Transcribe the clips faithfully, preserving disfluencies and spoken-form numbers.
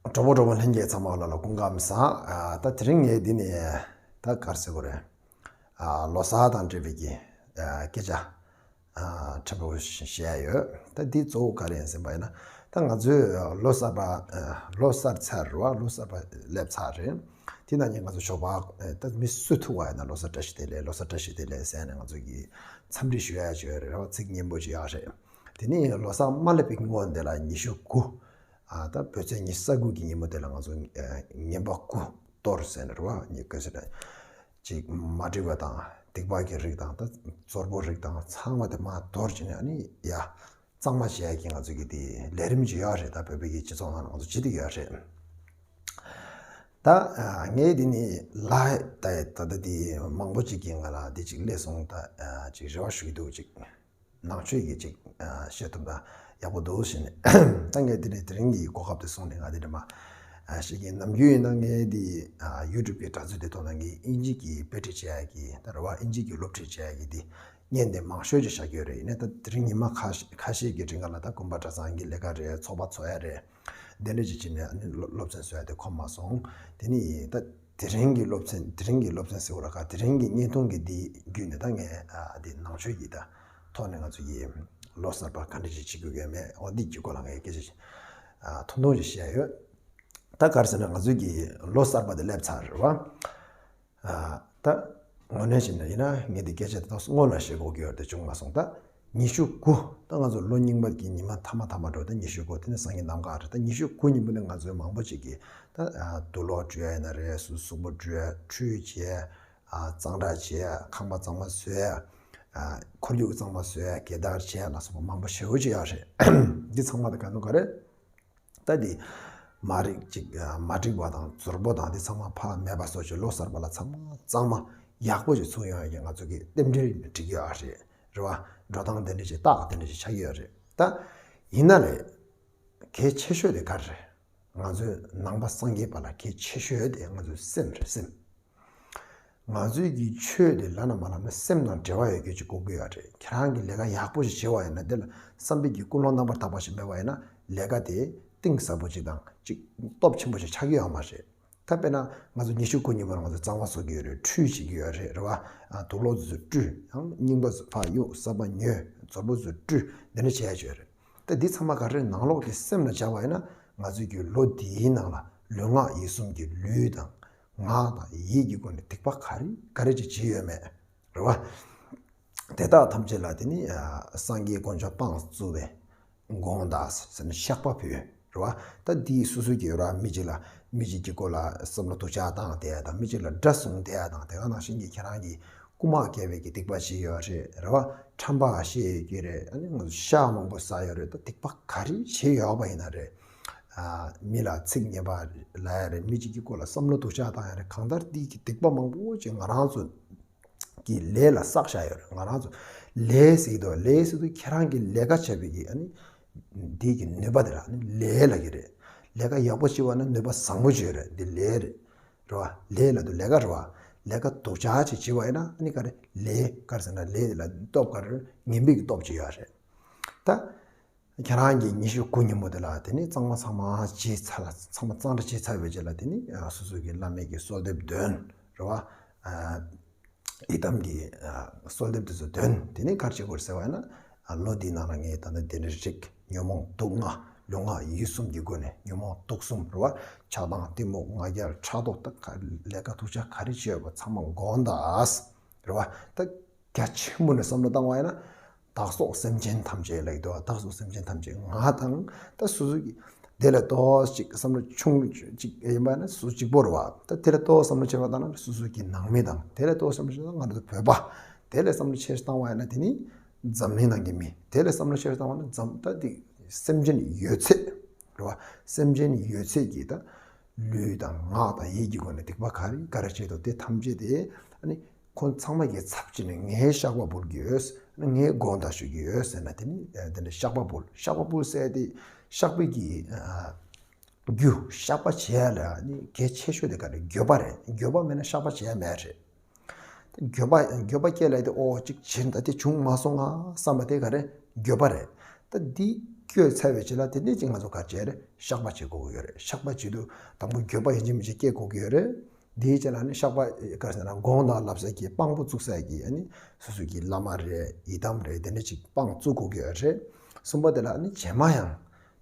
གྲོགས་པོ་གྲོགས་མོ་ལྷན་རྒྱས་ཚང་མ་ལ་ལ་སྐུ་ཁམས་བཟང་། ཨ་ད་དེ་རིང་ངས་འདི་ནས་ད་ག་རེ་ཟེར་དགོས་རེད། ཨ་ལོ་གསར་དང་འབྲེལ་བའི་གི་ཨ་སྐད་ཆ་ཨ་ཕྲན་བུ་བཤད་ཡ་ཡོད། ད་འདི་གཙོ་བོ་ག་རེ་ཡིན་ཟེར་བ་ཡིན་ན། ད་ང་ཚོས་ལོ་གསར་པ་ཨ་ལོ་གསར་ཚར་རེད་བ། ལོ་གསར་པ་སླེབས་ཚར་རེད། དེ་ནང་བཞིན་ང་ཚོ་ཞོགས་པ་ཨ་ད་མི་སུ་ཐུག་པ་ཡིན་ན་ལོ་གསར་བཀྲ་ཤིས་བདེ་ལེགས། ལོ་གསར་བཀྲ་ཤིས་བདེ་ལེགས་ཟེར་ནས་ང་ཚོ་གི་འཚམས་འདྲི་ཞུ་ཡ་ཅིག་ཡོད་རེད་བ། ཚིག་སྙན་པོ་ཅིག་ཡོད་རེད། དེ་ནས་ལོ་གསར་མ་སླེབས་པའི་སྔོན་དེ་ལ་ཉི་ཤུ་དགུ། ཨ་ད་བོད་ཚེས་ཉི་ཤུ་རྩ་དགུ་གི་ཉིན་མོ་དེ་ལ་ང་ཚོ་ཨ་ངན་པ་དགུ་གཏོར་ཟེར་ནས་རེད་བ། ཉི་ག་ཟེར་ན་ཅིག་མ་འགྲིག་པ་དང་སྡིག་པ་གི་རིགས་དང་ད་ཛོར་པོ་རིགས་དང་ཚང་མ་དེ་མར་གཏོར་བྱས་ནས། ཨ་ནི་ཡ་གཙང་མ་བྱེད་ཡ་གི་ང་ཚོ་གི་དེ་ལས་རིམ་ཅིག་ཡོད་རེད། ད་བོད་པའི་གི་སྤྱི་ཚོགས་ནང་ལ་ང་ཚོ་བྱེད་བསྡད་ཡོད་རེད། ད་ཨ་ངས་འདི་ནི་ལ་ད་ད་ལྟ་དེ་མང་པོ་ཅིག་གིས་ང་ལ་འདི་ཅིག་སླེབས་སོང་། ད་ཨ་ཅིག་རེ་བ་ཞུ་གི་འདུག་ཅིག་ནང་ཆོས་ཀྱི་ཅིག་ཨ་བཤད་ཐུབ་ན་ཡག་པོ་འདུག་ཟེར་ནས། ད་ངས་དེ་ནས་དེ་རིང་གི་གོ་སྐབས་དེ་བཟུང་ནས་ང་དེ་འདྲ་མ་ཨ་བཤད་ཀྱིན། ནམ་རྒྱུན་ཡིན་ན་ངས་འདི་ཨ་ཡུ་ཊུབ་ཀྱི་དྲ་ཚིགས་དེ་ཐོག་ན་ངས་དབྱིན་ཇི་གི་དཔེ་ཁྲིད་བྱེད་ཡ་གི་ད་རེད་བ། དབྱིན་ཇི་གི་སློབ་ཁྲིད་བྱེད་ཡ་གི་འདི་བརྙན་དེ་མང་ཤོས་ཅིག་བཞག་གི་ཡོད་རེད། ཡིན་ནའི་ད་དེ་རིང་ཉི་མ་ཁ་ཤས་ཁ་ཤས་ཀྱི་རིང་ག་ལ་ད་དགོན་པ་གྲྭ་ཚང་གི་ལས་ཀ་རེད། ཚོགས་པ་ཚོགས་ཡ་རེད། དེ་འདྲ་ཅིག་བྱས་ནས་ཨ་ནི་སློབ་སློབ་ཚན་བཟོ་ཡ་དེ་ཁོམ་མ་སོང་། དེ་ནི་ད་དེ་རིང་གི་སློབ་ཚན་དེ་རིང་གི་སློབ་ཚན་ཟེར་བ་ལ་ཁ་དེ་རིང་གི་བརྙན་ཐུང་གི་འདི་བརྒྱུད་ནས་ད་ངས་ཨ་འདི་ནང་ཆོས་ཀྱི་ད་ཐོག་ནས་ང་ཚོ་ཡི་ལོ་གསར་པ་ག་འདྲ་ཅིག་བྱེད་དགོས་ཀྱི་ཡོད་མེད། འོ་འདི་གི་སྐོར་ལ་ངས་སྐད་ཆ་ཨ་ཐུང་ཐུང་ཅིག་བཤད་ཡོད། ད་ག་རེ་ཟེར་ན་ང་ཚོའི་གི་ལོ་གསར་པ་དེ་སླེབས་ཚར་རེད་བ། ཨ་ད་དངོས་གནས་བྱས་ན་ཡིན་ན་ངས་འདི་སྐད་ཆ་དེ་དག་སྔོན་ལ་བཤད་དགོས་ཀྱི་ཡོད་རེད་དེ་བྱུང་མ་སོང་། ད་ཉི་ཤུ་དགུ། ད་ང་ཚོ་ལོ་རྙིང་པ་གི་ཉི་མ་མཐའ་མ་མཐའ་མ་འགྲོ། ད་ཉི་ཤུ་དགུ་དེ་ནི་སངས་རྒྱས་གནམ་གང་རེད། ད་ཉི་ཤུ་དགུ་ཉིན་མོ་ནི་ང་ཚོའི་མང་པོ་ཅིག་གིས་ད་ཨ་དུག་ལོག་བཀྲུ་ཡ་ཡིན་ན་རེད། སོ་སོ་གཟུགས་པོ་བཀྲུ་ཡ་ཁྲུས་བྱས། ཨ་གཙང་སྦྲ་བྱས། ཁང་པ་གཙང་མ་བཟོས། ཨ་ཁོར་ཡུག་གཙང་མ་བཟོས། སྒེར་བདག་བྱས་ལ་སོགས་པ་མང་པོ་ཞེ་པོ་ཅིག་ཡོད་རེད། འདི་ཚང་མ་དེ་ག་ནོ་ག་རེད། ད་འདི་མ་རིག་ཅིག་མ་འགྲིག་པ་དང་ཛོར་པོ་དང་འདི་ཚང་མ་ཕར་མེད་པ་བཟོ་ཅིག་ལོ་གསར་པ་ལ་ཚང་མ་གཙང་མ་ཡག་པོ་ཅིག་ཚུགས་ཡོང་ཡ་གི་ང་ཚོ་གི་རྟེན་འབྲེལ་འགྲིག་གི་ཡོད་རེད། རེད་བ། འགྲོ་སྟངས་དེ་འདྲ་ཅིག་རྟགས་དེ་འདྲ་ཅིག་ཆགས་ཀྱི་ཡོད་རེད། ད་ཡིན་ན་ལས་གལ་ཆེ་ཤོས་དེ་ག་རེ་རེད། ང་ཚོའི་ནང་པ་སངས་རྒྱས་པ་ལ་གལ་ཆེ་ཤོས་དེ་ང་ཚོའི་སེམས་རེད། སེམས། ང་ཚོའི་གི་ཆོས་དེ་ལབ་ན་མ་ལབ་ན་སེམས་ནང་འབྲེལ་བ་ཡོད་རྒྱུ་ཅིག་དགོས་ཀྱི་ཡོད་རེད། ཁྱེད་རང་གི་ལས་ཀ་ཡག་པོ་ཞིག་བྱེད་པ་ཡིན་ན་དེ་ལ་བསམ་པའི་གི་ཀུན་སློང་རྣམ་པར་དག་པ་ཞིག་མེད་པ་ཡིན་ན་ལས་ཀ་དེ་གཏིང་ཟབ་པོ་ཅིག་དང་ཅིག་སྟོབས་ཆེན་པོ་ཞིག་ཆགས་ཀྱི་ཡོད་མ་རེད། ད་དཔེར་ན་ང་ཚོ་ཉི་ཤུ་དགུ་ཉིན་མོར་ང་ཚོ་གཙང་མ་བཟོ་གི་ཡོད་རེད། ཁྲུས་བྱེད་ཀྱི་ཡོད་རེད། རེད་བ། ཨ་དུག་ལོག་ཚོ་བཀྲུས། ཡང་རྙིང་པ་ཚོ་ཕར་གཡུག་གསར་པ་ཉོས། ཛོར་པོ་ཚོ་བཀྲུས། འདི་འདྲ་བྱས་ཡ་ཅིག་ཡོད་རེད། ད་འདི་ཚང་མ་ག་རེ་ནང་ལོགས་ཀྱི་སེམས་ལ་སྦྱར་བ་ཡིན་ན་ང་ཚོའི་གི་ལོ་འདིའི་ནང་ལ་ལུས་ངག་ཡིད་གསུམ་གྱི་ལུས་དང་ངག་དང་ཡིད་ཀྱི་སྒོ་ནས་སྡིག་པ་ག་རེ་ག་རེ་ཅིག་བྱས་ཡོད་མེད། རེད་བ། དེ་དག་ཐམས་ཅད་ལ་དེ་ནི་ཨ་སངས་རྒྱས་དཀོན་མཆོག་དཔང་བཙུགས་པའི་དགོངས་དག་ཟེར་ནས་བཤགས་པ་ཕུལ། རེད་བ། ད་འདི་སོ་སོ་གི་ར་མི་གཅིག་ལ་མི་གཅིག་གི་སྐོར་ལ་བསམ་བློ་སྡུག་ཅག་བཏང་བསྡད་ཡ་དང་མི་གཅིག་ལ་དགྲ་བཟུང་བསྡད་ཡ་དང་དེ་ག་ནང་བཞིན་གྱི་ཁྱེད་རང་གི་རྐུ་མ་བཀལ་བའི་གི་སྡིག་པ་བྱས་ཡོད་རེད། རེད་བ། ཁྲམ་པ་བཤད་ཡོད་ཀྱི་རེད། ཨ་ནི་ང་ཚོ་ཤ་མང་པོ་ཟ་ཡོད་རེད། ད་སྡིག་པ་ག་རེ་བྱས་ཡོད་པ་ཡིན་ན་རེད། ཨ་མི་ལ་ཚིག་ངན་པ་ལབ་ཡ་རེད། མི་གཅིག་གི་སྐོར་ལ་བསམ་བློ་སྡུག་ཅག་བཏང་ཡ་རེད། གང་ལྟར་འདི་གི་སྡིག་པ་མང་པོ་ཅིག་ང་རང་ཚོ་གི་ལས་ལ་བསགས་བཞག་ཡོད་རེད། ང་རང་ཚོ་ལས་ཟེར་གྱི་འདུག་ལས་ཟེར་དུས་ཁྱེད་རང་གི་ལས་ཀ་བྱས་པའི་གི་ཨ་ནི་འདི་གི་ནུས་པ་དེ་ལ་ཨ་ནི་ལས་ལབ་ཀྱི་རེད། ལས་ཀ་ཡག་པོ་བྱེད་པ་ན་ནུས་པ་བཟང་པོ་ཅིག་ཡོད་རེད། འདི་ལས་རེད། རེད་བ། ལས་ལབ་དུས་ལས་ཀ་རེད་བ། ལས་ཀ་སྡུག་ཅག་ཅིག་བྱེད་པ་ཡིན་ན་ཨ་ནི་ག་རེ་ལས་ག་རེ་ཟེར་ན་ལས་དེ་ལ་སྟོབས་ག་རེ་ངན་པའི་གི་སྟོབས་ཅིག་ཡོད་རེད། ད། ཁྱེད་རང་གིས་ཉི་ཤུ་དགུ་ཉིན་མོ་དེ་ལ་དེ་ནི་གཙང་མ་ཚང་མ་བྱས་ཚར་ལ་ཚང་མ་གཙང་སྦྲ་བྱས་ཚར་བའི་རྗེས་ལ་དེ་ནི་སོ་སོ་གི་བླ་མའི་གི་གསོལ་འདེབས་འདོན། རེད་བ། ཡི་དམ་གྱི་གསོལ་འདེབས་དེ་ཚོ་འདོན། དེ་ནི་ག་རེ་བྱེད་དགོས་ཟེར་བ་ཡིན་ན་ལོ་འདིའི་ནང་ལ་ངས་ད་ལྟ་དེ་འདྲ་རིགས་ཉོན་མོངས་དུག་ལྔ་ལུས་ངག་ཡིད་གསུམ་གྱི་སྒོ་ནས་ཉོན་མོངས་དུག་གསུམ་རེད་བ། ཆགས་སྡང་གཏི་མུག་ང་རྒྱལ་ཕྲག་དོག་ད་ག་ལས་ཀ་སྡུག་ཅག་ག་རེ་བྱས་ཡོད་པ་ཚང་མ་དགོངས་དག་རེད་བ། ད། རྒྱ་ཆེན་པོ་ནས་བསམ་བློ་བཏང་བ་ཡིན་ན། བདག་སོགས་སེམས་ཅན་ཐམས་ཅད་ལ་ཡིད་དུ་བ་བདག་སོགས་སེམས་ཅན་ཐམས་ཅད་ང་དང་ད་སོ་སོ་གི་དེ་ལས་ཏོག་ཅིག་བསམ་བློ་ཆུང་ཅིག་ཡིན་པ་ན་སོ་སོ་གཅིག་པོ་རེད་བ། ད་དེ་ལས་ཏོག་བསམ་བློ་ཆེ་བ་བཏང་ན་སོ་སོ་གི་ནང་མི་དང་དེ་ལས་ཏོག་བསམ་བློ་ཆེ་བ་ང་ཚོ་བོད་པ་དེ་ལས་བསམ་བློ་ཆེ་བཏང་བ་ཡིན་ན་དེ་ནི་འཛམ་གླིང་ནང་གི་མི་དེ་ལས་བསམ་བློ་ཆེ་བཏང་བ་ན་འཛམ་ད་དེ་སེམས་ཅན་ཡོད་ཚད་རེད་བ། སེམས་ཅན་ཡོད་ཚད་ཀྱི་ད་ལུས་དང་ངག་དང་ཡིད་ཀྱི་སྒོ་ནས་སྡིག་པ་ག་རེ་ག་རེ་བྱས་འདུག་དེ་ཐམས་ཅད་དེ་ཨ་ནི། ཁོང་ཚང་མ་གི་ཚབ་བྱས་ནས་ངའི་བཤགས་པ་འབུལ་གྱི་ཡོད། ངའི་དགོངས་དག་ཞུ་གི་ཡོད་ཟེར་ན་དེ་ནི་དེ་འདྲ་བཤགས་པ་འབུལ། བཤགས་པ་འབུལ་ཟེར་དེ་བཤགས་པའི་གི་རྒྱུ་བཤགས་པ་བྱེད་ཡ་ལ་ནི་གལ་ཆེ་ཤོས་དེ་ག་རེ་འགྱོད་པ་རེད། འགྱོད་པ་མེད་ན་བཤགས་པ་བྱེད་ཡ་མེད་རེད། འགྱོད་པ་འགྱོད་པ་སྐྱེ་ལ་དེ་ཨོ་གཅིག་བྱེད་ད་དེ་བྱུང་མ་སོང་ང་བསམ་པ་དེ་ག་རེ་འགྱོད་པ་རེད། ད་འདི་ བསྐྱོད་ཚར་བའི་རྗེས་ལ་དེ་ནས་ཅིག་ང་ཚོ་ག་རེ་བྱེད་རེད། བཤགས་པ་བྱེད་དགོས་ཀྱི་ཡོད་རེད། བཤགས་པ་བྱེད་དུས་དང་པོ་འགྱོད་པ་ཡིན་གཅིག་མིན་གཅིག་སྐྱེ་དགོས་ཀྱི་ཡོད་རེད། དེའི་རྗེས་ལ་ནི་བཤགས་པ་ག་རེ་ཟེར་ན་དགོངས་དག་ལབ་ས་གི་དཔང་པོ་བཙུགས་ས་གི་ཨ་ནི་སོ་སོ་གི་བླ་མ་རེད། ཡི་དམ་རེད། དེ་འདྲ་ཅིག་དཔང་བཙུགས་དགོས་ཀྱི་ཡོད་རེད། གསུམ་པ་དེ་ལ་ཨ་ནི་རྗེས་མ་ཡང་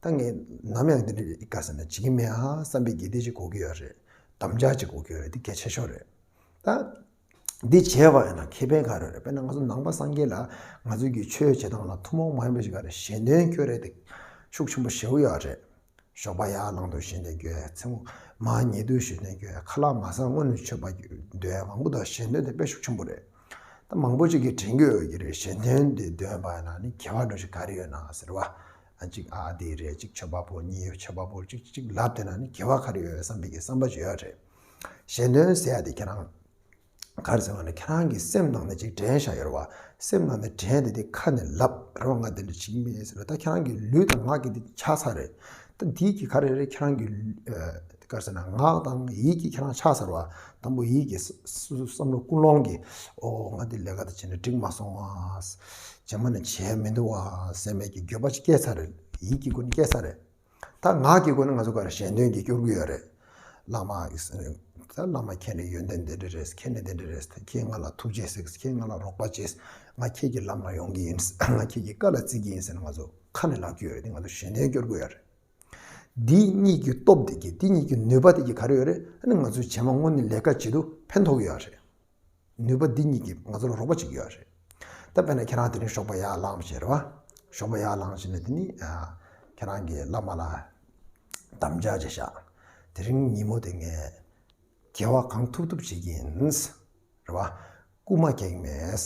ད་ངས་ནམ་ཡང་དེ་འདྲ་ག་རེ་ཟེར་ན་བྱེད་ཀྱི་མེད་ཨ་བསམ་པའི་དགེ་སྡིག་ཅིག་དགོས་ཀྱི་ཡོད་རེད། དམ་བཅའ་ཅིག་དགོས་ཀྱི་ཡོད་རེད། དེ་གལ་ཆེ་ཤོས་རེད། ད་འདི་བྱས་པ་ཡིན་ན་ཁེ་ཕན་ག་རེ་རེད། དཔེར་ན་ང་ཚོ་ནང་པ་སངས་རྒྱས་ལ་ང་ཚོ་གི་ཆོས་བྱེད་སྟངས་ལ་ཐུན་མོང་མ་ཡིན་པ་ཞིག་ག་རེ་གཞན་དོན་སྐྱོ་རེད་དེ་ཤུགས་ཆེན་པོ་ཞེ་པོ་ཡོད་རེད། ཞོགས་པ་ཡར་ལངས་དུས་གཞན་དོན་སྐྱོ། མཚན་མོ་མར་ཉལ་དུས་གཞན་དོན་སྐྱོ། ཁ་ལག་མ་ཟ་སྔོན་ནས་མཆོད་པ་འདོན་མང་པོ་དང་གཞན་དོན་དེ་དཔེ་ཤུགས་ཆེན་པོ་རེད། ད་མང་པོ་ཅིག་གིས་དྲན་གྱི་ཡོད་ཀྱི་རེད། གཞན་དོན་དེ་འདོན་པ་ཡིན་ན་ནི་དགེ་བ་འདྲ་ཞིག་ག་རེ་ཡོད་ན་ཟེར་བ། ཨ་གཅིག་ཨ་དེ་རེད། གཅིག་མཆོད་པ་ཕུལ། གཉིས་མཆོད་པ་ཕུལ། གཅིག་གཅིག་ལབ་བསྡད་ན་ནི་དགེ་བ་ག་རེ་ཡོད་བསམ་པའི་གི་བསམ་པ་ཅིག་ཡོད་རེད། གཞན་དོན་ཟེར་ཡ་དེ་ཁྱེད་རང་ག་རེ་ཟེར་བ་ན་ཁྱེད་རང་གི་སེམས་ནང་ནས་ཅིག་དྲན་བཞག་ཡོད་རེད་བ། སེམས་ནང་ནས་དྲན་དེ་དེ་ཁ་ནས་ལབ་རེད་བ། ང་དེ་འདྲ་བྱེད་ཀྱི་མེད་ཟེར་བ། ད་ཁྱེད་རང་གི་ལུས་དང་ངག་གི་དེ་ཆགས་ཚར་རེད། ད་དེའི་གི་ག་རེ་རེད། ཁྱེད་རང་གི་ཨ་ག་རེ་ཟེར་ན་ངག་དང་ཡིད་ཀྱི་ཁྱེད་རང་ཆགས་ཚར་བ། དང་པོ་ཡིད་ཀྱི་སོ་སོ་བསམ་བློ་ཀུན་སློང་གི་ཨོ་ང་འདི་ལས་ཀ་དེ་བྱས་ན་འགྲིག་མ་སོང་བ། རྗེས་མ་ནས་བྱས་མི་འདུག་བ་ཟེར་མེད་ཀྱི་འགྱོད་པ་ཅིག་སྐྱེས་ཚར་རེད། ཡིད་ཀྱི་སྒོ་ནས་སྐྱེས་ཚར་རེད། ད་ངག་གི་སྒོ་ནས་ང་ཚོ་ག་རེ་གཞན་དོན་གྱི་སྐྱོར་གྱི་ཡོད་རེད། བླ་མ་ད་བླ་མ་ཁྱེད་ནི་ཡོན་ཏན་འདི་འདྲ་རེད། ཁྱེད་ནི་འདི་འདྲ་རེད། ཁྱེད་ང་ལ་ཐུགས་རྗེ་གཟིགས། ཁྱེད་ང་ལ་རོགས་པ་བྱས། ང་ཁྱེད་ཀྱི་ལམ་ལ་ཡོང་གི་ཡིན། ང་ཁྱེད་ཀྱི་བཀའ་ལ་བརྩི་གི་ཡིན་ཟེར་ནས་ང་ཚོ་ཁ་ནས་ལབ་ཀྱི་ཡོད་རེད། དེ་ང་ཚོ་གཞན་དོན་སྐྱོར་གྱི་ཡོད་རེད། འདི་གཉིས་ཀྱི་སྟོབས་དེ་གི་འདི་གཉིས་ཀྱི་ནུས་པ་དེ་གི་ག་རེ་ཡོད་རེད། ཨ་ནི་ང་ཚོས་རྗེས་མ་སྔོན་ནས་ལས་ཀ་བྱེད་དུས་ཕན་ཐོགས་ཀྱི་ཡོད་རེད། ནུས་པ་འདི་གཉིས་ཀྱིས་ང་ཚོ་ལ་རོགས་པ་བྱེད་ཀྱི་ཡོད་རེད། ད་དཔེར་ན་ཁྱེད་རང་དེ་རིང་ཞོགས་པ་ཡར་ལངས་བྱས་རེད་བ། ཞོགས་པ་ཡར་ལངས་བྱས་ནས་དེ་ནི་ཨ་ཁྱེད་རང་གི་བླ་མ་ལ་དམ་བཅའ་བྱས་ཤག་དེ་རིང་ཉིན་མོ་དེ་ངས་དགེ་བ་གང་ཐུབ་ཐུབ་བྱེད་ཀྱི་ཡིན། རེད་བ། རྐུ་མ་རྒྱག་གི་མེད།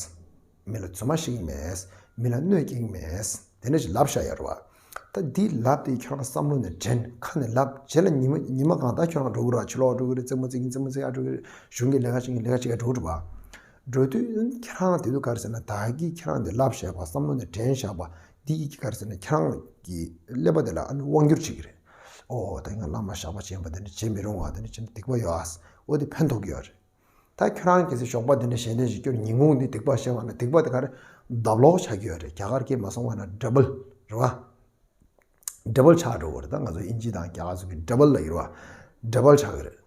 མི་ལ་རྫུན་མ་བཤད་ཀྱི་མེད། མི་ལ་གནོད་སྐྱེལ་གྱི་མེད། དེ་འདྲ་ཞིག་ལབ་བཞག་ཡོད་རེད་བ། ད་འདི་ལབ་དེ་ཁྱོད་རང་བསམ་བློ་ནས་དྲན། ཁ་ནས་ལབ། རྗེས་ལ་ཉི་མ་ཉི་མ་གང་ད་ཁྱོད་རང་འགྲོ་གི་རེད། ཕྱི་ལོགས་འགྲོ་གི་རེད། རྩེད་མོ་རྩེ་གིན་རྩེད་མོ་རྩེ་ཡ་འགྲོ་གི་རེད། གཞུང་གི་ལས་ཀ་བྱེད་གིན་ལས་ཀ་བྱེད་ཡ་འགྲོ་གི་རེད་བ། འགྲོ་དུས་ཁྱེད་རང་དེ་དུས་ག་རེ་ཟེར་ན་ད་གི་ཁྱེད་རང་དེ་ལབ་བཞག་པ་བསམ་བློ་ནས་དྲན་བཞག་པ་འདི་གི་ག་རེ་ཟེར་ན་ཁྱེད་རང་གི་ཀླད་པ་དེ་ལ་ཨ་ནི་དབང་སྒྱུར་བྱེད་ཀྱི་རེད། ཨོ་ད་ང་བླ་མ་ཞགས་པ་བྱེད་པ་དེ་འདྲ་བྱེད་མི་རུང་བ། དེ་འདྲ་བྱེད་ན་སྡིག་པ་ཡོད་ཨ། ཨོ་དེ་ཕན་ཐོགས་ཀྱི་ཡོད་རེད། ད་ཁྱོད་རང་གལ་སྲིད་ཞོགས་པ་འདི་འདྲ་གཞན་དོན་ཞིག་སྐྱོར་ཉིན་གུང་འདི་སྡིག་པ་བཤད་པ་ན་སྡིག་པ་དེ་ག་རེ་ལྡབ་ལོག་ཆགས་ཀྱི་ཡོད་རེད། རྒྱ་གར་སྐད་མ་སོང་བ་ན་ཌབ་བལ་རེད་བ། ཌབ་བལ་ཆགས་འགྲོ་གི་རེད། ད་ང་ཚོ་དབྱིན་ཇི་དང་རྒྱ་གར་ཚོ་གི་ཌབ་བལ་ལབ་ཀྱི་རེད་བ། ཌབ་བལ་ཆགས་ཀྱི་རེད།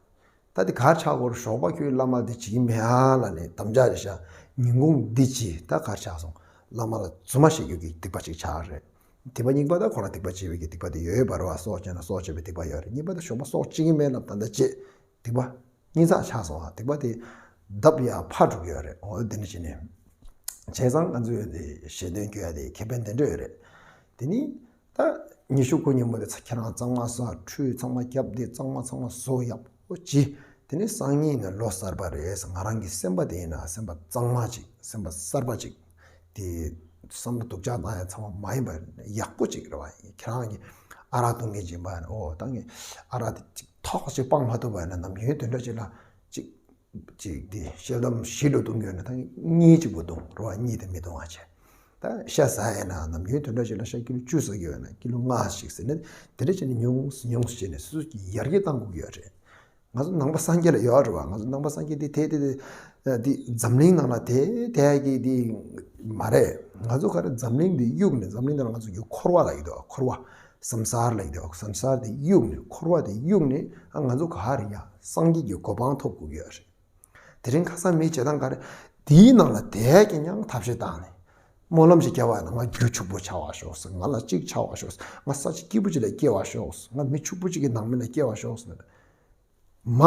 ད་དེ་ག་རེ་ཆགས་ཀྱི་རེད། ཞོགས་པ་ཁྱོད་བླ་མ་འདི་བྱེད་ཀྱི་མེད་ཨ་ལབ་ནས་དམ་བཅའ་བྱས་ཤག་ཉིན་གུང་འདི་བྱས། ད་ག་རེ་ཆགས་སོང་། བླ་མ་ལ་རྫུན་མ་བཤད་རྒྱུ་གི་སྡིག་པ་ཅིག་ཆགས་རེད། སྡིག་པ་གཉིས་པ་ད་ཁོ་རང་སྡིག་པ་བྱས་པའི་གི་སྡིག་པ་དེ་ཡོད་པ་རེད་བ། སྲོག་བཅད་ན་སྲོག་བཅད་པའི་སྡིག་པ་ཡོད་རེད། གཉིས་པ་ད་ཞོགས་པ་སྲོག་བཅད་ཀྱི་མེད་ལབ་ད་ལྟ་བྱས། སྡིག་པ་གཉིས་ཆགས་ཆགས་སོང་ཨ། སྡིག་པ་དེ་ལྡབ་ཡར་འཕར་འགྲོ་གི་ཡོད་རེད། འོ་དེ་འདྲ་བྱས་ནས། བྱས་ཙང་ང་ཚོས་དེ་གཞན་དོན་སྐྱོར་ཡ་དེ་ཁེ་ཕན་དེ་འདྲ་ཡོད་རེད། དེ་ནི་ད་ཉི་ཤུ་དགུ་ཉིན་མོ་དེ་ཚ་ཁྱེད་རང་གཙང་མ་ཟ། ཁྲུས་ཚང་མ་བརྒྱབ། དེ་གཙང་མ་ཚང་མ་བཟོ་ཡག་པོ་བྱེད། དེ་ནི་སང་ཉིན་ནས་ལོ་གསར་པ་རེད། ང་རང་གི་སེམས་པ་དེ་ཡིན་ན་སེམས་པ་གཙང་མ་ཅིག་སེམས་པ་གསར་པ་ཅིག་དེ་བསམ་བློ་སྡུག་ཅག་བཏང་ཡ་ཚང་མ་མ་ཡིན་པ་ཡག་པོ་ཅིག་རེད་བ། ཁྱེད་རང་གི་ཨ་རག་འཐུང་མཁན་ཅིག་ཡིན་པ་ཡིན་ན་ཨོ་ད་ངས་ཨ་རག་དེ་ཅིག་ཐོག་ཅིག་སྤང་མ་ཐུབ་པ་ཡིན་ན་ནམ་རྒྱུན་དེ་འདྲ་ཅིག་ལ་ཅིག་ཅིག་དེ་ཤེལ་དམ་བཞི་ལོ་བཏུང་གི་ཡོད་ན་ད་ངས་གཉིས་ཅིག་པོ་བཏུང་རེད་བ། གཉིས་དེ་མི་བཏུང་བ་བྱས། ད་ཤ་ཟ་ཡས་ན་ནམ་རྒྱུན་དེ་འདྲ་ཞིག་ལ་ཤ་ཀི་ལོ་བཅུ་ཟ་གི་ཡོད་ན་ཀི་ལོ་ལྔ་ཞིག་ཟ་ནས་དེ་འདྲ་བྱས་ནས་ཉུང་སུ་ཉུང་སུ་བྱས་ནས་སོ་སོ་གི་ཡར་རྒྱས་གཏང་དགོས་ཀྱི་ཡོད་རེད། ང་ཚོ་ནང་པ་སངས་རྒྱས་ལ་ཡོད་རེད་བ། ང་ཚོ་ནང་པ་སངས་རྒྱས་དེ་དེ་དེ་དེ་འཛམ་གླིང་ནང་ལ་དེ་དེ་གི་དེ་མ་རེད། ང་ཚོ་ག་རེ་འཛམ་གླིང་འདི་གཡུགས་ནས་འཛམ་གླིང་ནང་ལ་ང་ཚོ་གི་འཁོར་བ་ལབ་ཀྱི་འདུག་འཁོར་བ་སམ་སར་ལབ་ཀྱི་འདུག་སམ་སར་དེ་གཡུགས་ནས་འཁོར་བ་དེ་གཡུགས་ནས་ང་ཚོ་ག་རེ་ཡ་སངས་རྒྱས་ཀྱི་གོ་འཕང་ཐོབ་དགོས་ཀྱི་ཡོད་རེད། དེ་རིང་ཁ་སང་མིའི་བྱེད་སྟངས་ག་རེ། དེའི་ནང་ལ་དེ་གི་ཀྱང་ཐབས་ཤེས་བཏང་ནས། སྨོན་ལམ་ཞིག་བརྒྱབ་པ་ཡིན་ན་ང་རྒྱུ་ཕྱུག་པོ་ཆགས་པ་ཤོག་ཟེར། ང་ལ་གཅིག་ཆགས་པ་ཤོག་ཟེར། ང་ས་ཆ་སྐྱིད་པོ་ཅིག་ལ་སྐྱེ་བ་ཤོག་ཟེར། ང་མི་ཕྱུག་པོ་ཅིག་གི་ནང་མི་ལ་སྐྱེ་བ་ཤོག་ཟེར། མ།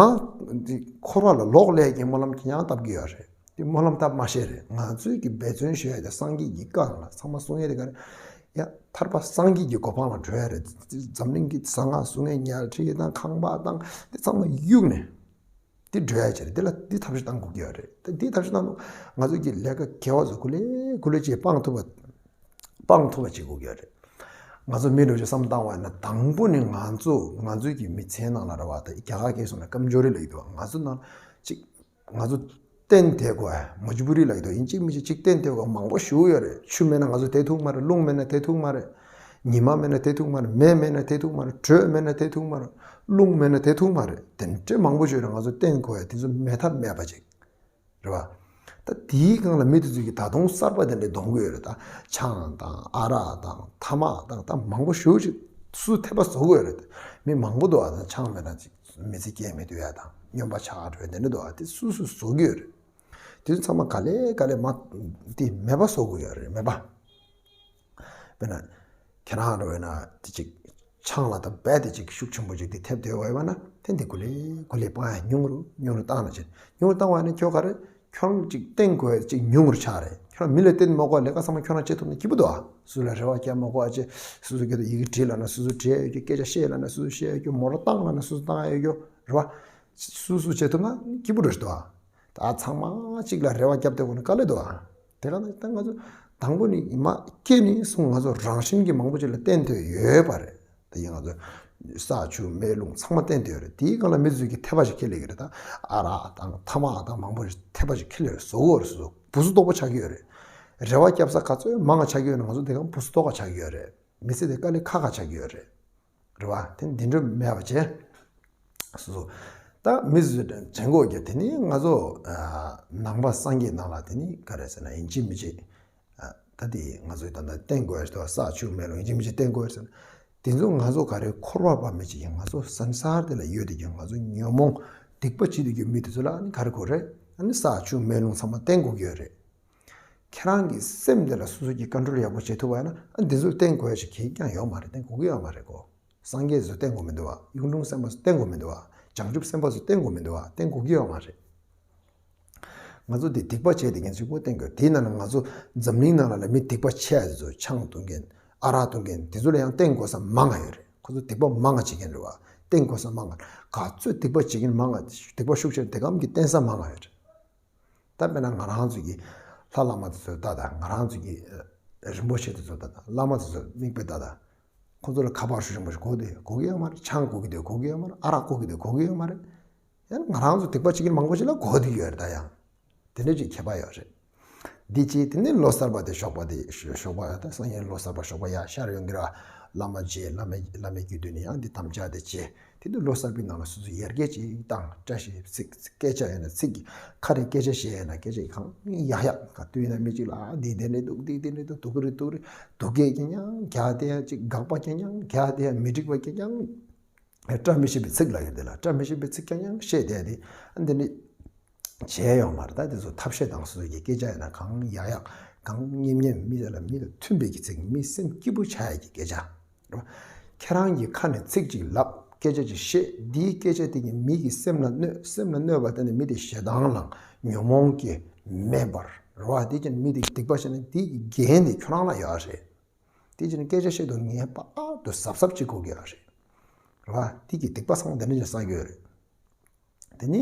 འདི་འཁོར་བ་ལ་ལོག་སླེབས་ཀྱི་སྨོན་ལམ་གི་ཀྱང་བཏབ་ཀྱི་ཡོད་རེད། དེ་སྨོན་ལམ་བཏབ་མ་ཤེས་རེད། ང་ཚོས་ཀྱི་འབད་བརྩོན་ཞུ་ཡ་དེ་སངས་རྒྱས་ཀྱི་བཀའ་ལ་ཚང་མ་གསུང་ཡ་དེ་ག་རེ། ཡ་ཐར་པ་སངས་རྒྱས་ཀྱི་གོ་འཕང་ལ་འགྲོ་ཡ་རེད། འཛམ་གླིང་གི་གསང་སྔགས་སྲུང་ཡ་ཉལ་ཁྲི་དང་ཁང་པ་དང་དེ་ཚང་མ་གཡུགས་ནས། འདི་འགྲོ་ཡ་ཅིག་རེད། འདི་ལ་འདི་ཐབས་ཤེས་བཏང་དགོས་ཀྱི་ཡོད་རེད། ད་འདི་ཐབས་ཤེས་བཏང་དུས་ང་ཚོ་གི་ལས་ཀ་དགེ་བ་ཚོ་ཀུ་ལེ་ཀུ་ལེ་ཅིག་སྤང་ཐུབ་པ་སྤང་ཐུབ་པ་བྱེད་དགོས་ཀྱི་ཡོད་རེད། ང་ཚོ་མི་འགྲོ་ཅིག་བསམ་བཏང་བ་ཡིན་ན་དང་པོ་ནི་ང་ཚོ་ང་ཚོའི་གི་མི་ཚེའི་ནང་ལ་རེད་བ། ད་རྒྱ་གར་སྐད་སོང་ན་ཀམ་ཇོ་རི་ལབ་ཀྱི་འདུག་ང་ཚོ་ནང་ཅིག་ང་ཚོ་བརྟེན་བསྡད་དགོས་ཨ། མ་ཇུ་བུ་རི་ལབ་ཀྱི་འདུག་ཡིན་གཅིག་མིན་གཅིག་ཅིག་བརྟེན་བསྡད་དགོས་མང་པོ་ཞེ་པོ་ཡོད་རེད། ཆུ་མེད་ན་ང་ཚོ་བསྡད་ཐུབ་མ་རེད། རླུང་མེད་ན་བསྡད་ཐུབ་མ་རེད། ཉི་མ་མེད་ན་བསྡད་ཐུབ་མ་རེད། མེ་མེད་ན་བསྡད་ཐུབ་མ་རེད། དྲོད་མེད་ན་བསྡད་ཐུབ་མ་རེད། རླུང་མེད་ན་བསྡད་ཐུབ་མ་རེད། དེ་འདྲའི་མང་པོ་ཞིག་རེད། ང་ཚོ་བརྟེན་དགོས་ཡ་དེ་ཚོ་མེད་ཐབས་མེད་པ་ཅིག་རེད་བ། ད་དེའི་སྒང་ལ་མི་དེ་ཚོས་ཀྱིས་ད་དུང་གསར་པ་དེ་འདྲ་འདོན་གྱི་ཡོད་རེད། ད་ཆང་དང་ཨ་རག་དང་ཐ་མག་དང་ད་མང་པོ་ཞེ་པོ་ཅིག་སོ་སོས་འཐེབ་པ་བཟོ་གི་ཡོད་རེད། མི་མང་པོ་འདུག་ཨ། ད་ཆང་མེད་ན་ཅིག་མི་ཚེ་སྐྱེལ་མི་ཐུབ་ཡ་དང་སྨྱོན་པ་ཆགས་འགྲོ་ཡ་དེ་འདྲ་འདུག་ཨ། དེ་སོ་སོས་བཟོ་གི་ཡོད་རེད། དེ་ཚོ་ཚང་མ་ག་ལེ་ག་ལེ་མ་དེ་མེད་པ་བཟོ་དགོས་ཡོད་རེད། མེད་པ། དཔེར་ན། ཁྱེད་རང་རེ་བས་ན་དེ་ཅིག་ཆང་ལ་ད་རྦད་དེ་ཅིག་ཤུགས་ཆེན་པོ་ཅིག་དེ་ཐེབས་བསྡད་པ་ཡོད་པ་ན་དེ་འདི་གུ་ལེ་གུ་ལེ་སྤང་ཡ་ཉུང་རུ་ཉུང་རུ་བཏང་ན་བྱེད། ཉུང་རུ་བཏང་བ་ནི་ཁྱོད་ག་རེ་ཁྱོད་རང་ཅིག་བསྟེན་དགོས་ཅིག་ཉུང་རུ་ཆགས་རེད། ཁྱོད་རང་མི་ལ་བསྟེན་མ་དགོས་ལས་ཀ་ཚང་མ་ཁྱོད་རང་བྱེད་ཐུབ་ན་སྐྱིད་པོ་འདུག་ཨ། སུ་ལ་རེ་བ་རྒྱག་མ་དགོས་ཨ། ཅེ་སུ་སུ་སྐད་དུ་ཡི་གེ་བྲིས་ལབ་ན་སུ་སུ་བྲིས་ཡོད་རྒྱུ། སྐད་ཆ་བཤད་ལབ་ན་སུ་སུ་བཤད་ཡོད་རྒྱུ། མོ་ཊ་བཏང་ལབ་ན་སུ་སུ་བཏང་ཡོད་རྒྱུ་རེད་བ། སུ་སུ་བྱེད་ཐུབ་ན་སྐྱིད་པོ་རེད་འདུག་ཨ། ད་ཚང་མ་གཅིག་ལ་རེ་བ་བརྒྱབ་བསྡད་དགོས་ན་དཀའ་ལས་འདུག་ཨ། དེ་ག་ནང་ད་ང་ཚོ་དང་པོ་ནས་མ་སྐྱེས་ནས་བཟུང་ང་ཚོ་རང་བཞིན་གྱིས་མང་པོ་ཅིག་ལ་བརྟེན་ཐུབ་ཡོད་པ་རེད། དེ་ཡིན་ང་ཚོ་ས་ཆུ་མེ་རླུང་ཚང་མ་བརྟེན་ཐུབ་ཡོད་རེད། དེའི་སྒང་ལ་མི་ཚོས་ཀྱིས་འཐེབ་པ་ཞིག་ཁྱེར་ལེ་གི་རེད། ད་ཨ་རག་དང་ཐ་མག་དང་མང་པོ་ཞིག་འཐེབ་པ་ཞིག་ཁྱེར་ལེ་བཟོ་གི་ཡོད་རེད། སོ་སོ་བུ་སུ་དོག་པོ་ཆགས་ཀྱི་ཡོད་རེད། རེ་བ་བརྒྱབ་ས་ག་ཚོད་མང་ང་ཆགས་ཀྱི་ཡོད་ན་ང་ཚོ་དེ་ག་བུ་སུ་དོག་ག་ཆགས་ཀྱི་ཡོད་རེད། མི་ཚེ་དེ་དཀའ་ལས་ཁག་ཁག་ཆགས་ཀྱི་ཡོད་རེད། རེད་བ། དེ་འདི་འདྲ་མེད་པ་བྱས། སོ་སོ། ད་མི་ཚོས་དྲན་དགོས་ཀྱི་དེ་ནི་ང་ཚོ་ནང་པ་སངས་རྒྱས་ནང་ལ་དེ་ནི་ག་རེ་ཟེར་ན་ཡིན་གཅིག་མིན་གཅིག་ད་དེ་ང་ཚོས་ད་ལྟ་བསྟེན་དགོས་ཡ་ཞིག་འདུག་བ། ས་ཆུ་མེ་རླུང་ཡིན་གཅིག་མིན་གཅིག་བསྟེན་དགོས་ཡ་ཟེར་ན། དེ་ཚོ་ང་ཚོ་ག་རེ་འཁོར་བ་པ་མི་གཅིག་ཡིན། ང་ཚོ་སན་སར་དེ་ལ་ཡོད་དེ་ཀྱང་ང་ཚོ་ཉོན་མོངས་སྡིག་པ་བྱེད་དུ་རྒྱུ་མི་དེ་ཚོ་ལ་ནི་ག་རེ་དགོས་རེད། ཨ་ནི་ས་ཆུ་མེ་རླུང་ཚང་མ་བསྟེན་དགོས་ཀྱི་ཡོད་རེད། ཁྱེད་རང་གི་སེམས་དེ་ལ་སོ་སོ་གྱིས་ཀོན་ཊོལ་ཡག་པོ་བྱེད་ཐུབ་པ་ཡིན་ན་ཨ་འདི་ཚོ་བསྟེན་དགོས་ཡ་ཞིག་གང་ཡང་ཡོད་མ་རེད། བསྟེན་དགོས་ཀྱི་ཡོད་མ་རེད་གོ། སངས་རྒྱས་ཚོ་བསྟེན་དགོས་མི་འདུག་བ། གཡུང་དྲུང་སེམས་དཔའ་ཚོ་བསྟེན་དགོས་མི་འདུག་བ། བྱང་ཆུབ་སེམས་དཔའ་ཚོ་བསྟེན་དགོས་མི་འདུག་བ། བསྟེན་དགོས་ཀྱི་ཡོད་མ་རེད། ང་ཚོ་འདི་སྡིག་པ་བྱས་དེ་ངན་གཅིག་པོ་བསྟེན་དགོས། དེའི་ནང་ན་ང་ཚོ་འཛམ་གླིང་ནང་ལ་ལ་མི་སྡིག་པ་ཆེ་ཡ་དེ་ཚོ་ཆང་འཐུང་མཁན་ཨ་རག་འཐུང་མཁན་དེ་ཚོ་ལ་ཡང་བསྟེན་དགོས་ས་མང་ང་ཡོད་རེད། ཁོ་ཚོ་སྡིག་པ་མང་ང་བྱེད་མཁན་རེད་བ། བསྟེན་དགོས་ས་མང་ང་། ག་ཚོད་སྡིག་པ་བྱེད་མཁན་མང་ང་སྡིག་པ་ཤུགས་ཆེ་དེ་གམ་གྱི་བསྟེན་ས་མང་ང་ཡོད་རེད། ད་དཔེར་ན་ང་རང་ཚོ་གི་ལྷ་བླ་མ་དེ་ཚོ་ལྟ་དང་། ང་རང་ཚོ་གི་རིན་པོ་ཆེ་དེ་ཚོ་ལྟ་དང་། བླ་མ་དེ་ཚོ་མིག་དཔེ་ལྟ་དང་། ཁོ་ཚོ་ལ་ཁ་པར་ཤུགས་ཆེན་པོ་ཞིག་དགོས་དེ་དགོས་ཀྱི་ཡོད་མ་རེད། ཆང་དགོས་ཀྱི་དེ་དགོས་ཀྱི་ཡོད་མ་རེད། ཨ་རག་དགོས་ཀྱི་དེ་དགོས་ཀྱི་ཡོད་མ་རེད། ཡང་ང་རང་ཚོ་སྡིག་པ་བྱེད་མཁན་མང་པོ་ཞིག་ལ་དགོས་བསྡད་ཡོད་རེད། ད་ཡང་དེ་འདྲ་ཅིག་ཁྱད་པར་ཡོད་རེད། འདི་ཅིག་དེ་ནས་ལོ་གསར་པ་དེ་ཞོགས་པ་དེ་ཞོགས་པ་ད་སང་ཉིན་ལོ་གསར་པ་ཞོགས་པ་ཡ་ཤར་ཡོང་གི་ར། བླ་མ་མཇལ། བླ་མའི་བླ་མའི་རྒྱུད་དུ་ནས་ཡང་འདི་དམ་བཅའ་དེ་བྱེད། དེ་དུས་ལོ་གསར་པའི་ནང་ལ་སོ་སོ་ཡར་རྒྱས་ཅིག་བཏང་། བཀྲ་ཤིས་ཚིག་སྐད་ཆ་ཡོད་ན་ཚིག་གི་ཁ་རེ་སྐད་ཆ་བཤད་ཡོད་ན་སྐད་ཆ་གང་ཡག་ཡག་ག་དུས་ཡིན་ན་མི་གཅིག་ལ་ཨ་འདི་དེ་འདྲ་འདུག་འདི་དེ་འདྲ་འདུག་སྡུག་གི་རེད་སྡུག་གི་རེད་སྡུག་སྐད་ཀྱང་ཡང་རྒྱག་དེ་ཡང་ཅིག་དགག་པ་ཀྱང་ཡང་རྒྱག་དེ་ཡང་མི་འགྲིག་པ་ཀྱང་ཡང་བཀྲ་མི་ཤིས་པའི་ཚིག་ལ་ཡོད་དེ་ལ་བཀྲ་མི་ཤིས་པའི་ཚིག་ཀྱང་ཡང་བཤད་དེ་ཡང་དེ་ཨ་འདི་འདྲ། བྱས་ཡོང་མ་རེད། ད་དེ་ཚོ་ཐབས་ཤེས་དང་སོ་སོ་གི་སྐད་ཆ་ཡིན་ན་གང་ཡག་ཡག་གང་སྙན་སྙན་མི་ལ་མི་ལ་མཐུན་པའི་གི་ཚིག་མི་སེམས་སྐྱིད་པོ་ཆགས་ཡ་གི་སྐད་ཆ་རེད་བ། ཁྱེད་རང་གི་ཁ་ནས་ཚིག་ཅིག་ལབ་སྐད་ཆ་ཅིག་བཤད་འདིའི་སྐད་ཆ་དེ་གིས་མི་གི་སེམས་ལ་གནོད། སེམས་ལ་གནོད་པ་དེ་ནི་མི་དེ་ཞེ་སྡང་ལངས་ཉོན་མོངས་ཀྱིས་མེད་པར་རེད་བ། དེ་ཀྱང་མི་དེ་སྡིག་པ་བྱས་ན་དེ་གི་འགན་དེ་ཁྱོད་རང་ལ་ཡོད་རེད། དེ་ཀྱང་སྐད་ཆ་བཤད་དུས་ངེས་པར་དུ་གཟབ་གཟབ་ཅིག་དགོས་ཀྱི་ཡོད་རེད། རེད་བ། དེ་གི་སྡིག་པ་ཚང་མ་དེ་འདྲ་ཅིག་བསགས་ཀྱི་ཡོད་རེད། དེ་ནི་